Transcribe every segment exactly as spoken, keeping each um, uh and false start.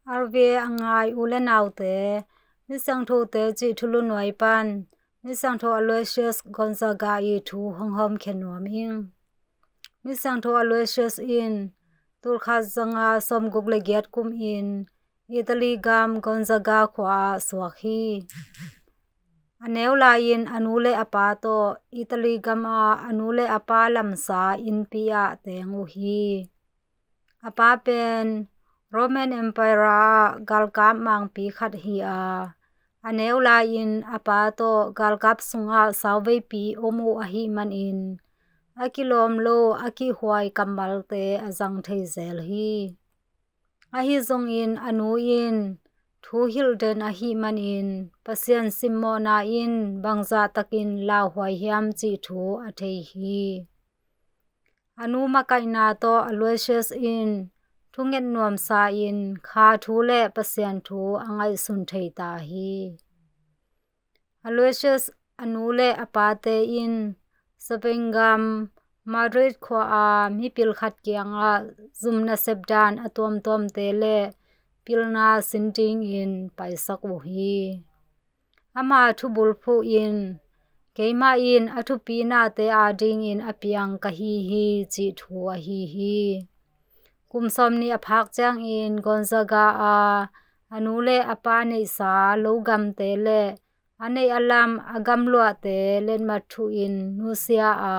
R V A a ngai u le naute, Misiangthote cih thulu nuai pan Misiangtho Aloysius Gonzaga ii thu hong hawmkhia nuam ing. Misiangtho Aloysius in tulkhat zanga sawmguk le giat kumin Italy gam Gonzaga khua ah suak hi. A neu lai-in a nu le a pa tawh Italy gam ah a nu le a pa lamsa innpi ah teng uh hi. A pa pen Roman Empire ah galkap mangpi khat hi a, a neu lai-in a pa tawh galkap sungah sauveipi om uh ahih manin a kilawm lo, a kihhuai kammalte a zang thei zel hi. Ahi zongin a nu in thu hilh den ahih manin Pasian simmawhna in bangzah takin lauhuai hiam cih thu a thei hi. A nu makaihna tawh Aloysius in thunget nuamsa in kha thu le Pasian thu a ngaihsun thei ta hi. Aloysius a nu le a pate in Spain gam Madrid khua a mipil khat kiangah zum nasep dan a tuamtuamte le pilna sin dingin paisak uh hi. Ama thubulphuh in, "Keimah in a thupi nate adingin a piang ka hi hi," cih thu ahi hi. Kum sawmnih a phak ciangin Gonzaga a a nu le a pa neihsa logamte le a neih a lam a gamluahte letmat thuhin nusia a,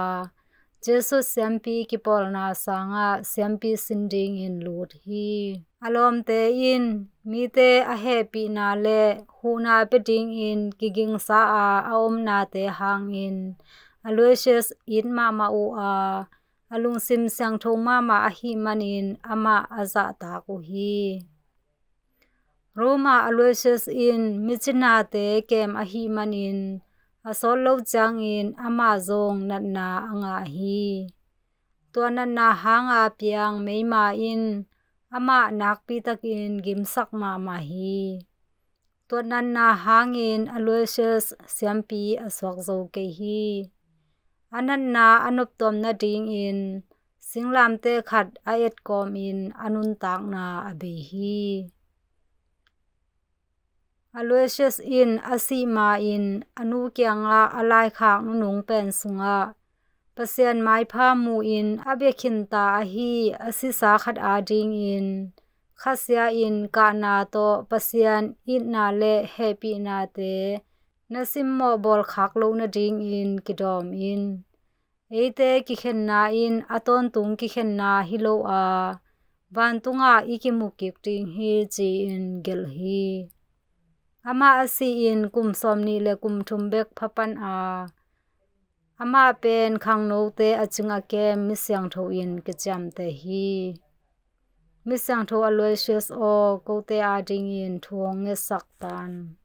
Jesuit siampi kipawlna sangah siampi sin dingin lut hi. A lawmte in mite a hehpihna le huhna pia dingin kigingsa a a omnate hangin Aloysius it mahmah uh a, a lungsim siangtho mahmah ahih manin amah a zahtak uh hi. Roma Aloysius in micinate kem ahih manin a sawt lo ciangin amah zong natna a ngah hi. Tua natna hanga piang meima in amah nakpi takin gimsak mahmah hi. Tua natna hangin Aloysius siampi a suak zo kei hi. A natna a noptuam nadingin singlamteh khat a etkawmin a nuntakna a bei hi. Aloysius in a sih ma-in a nu kiangah a laikhak nunung pen sungah Pasian maipha mu-in a bia khinta ahi a sisa khat adingin khasia-in kahna tawh Pasian itna le hehpihnate na simmawh bawlkhak loh nadingin kidawm in. Eite kikhenna in a tawntung kikhenna hi lo a, vantungah i kimu kik ding hi, ci-in gelh hi. Amah a sih in kum sawmnih le kum thum bek pha pan a, amah pen khangnote a cing a kem misiangtho in kiciamteh hi. Misiangtho Aloysius aw, kote adingin thu hong ngetsak tan.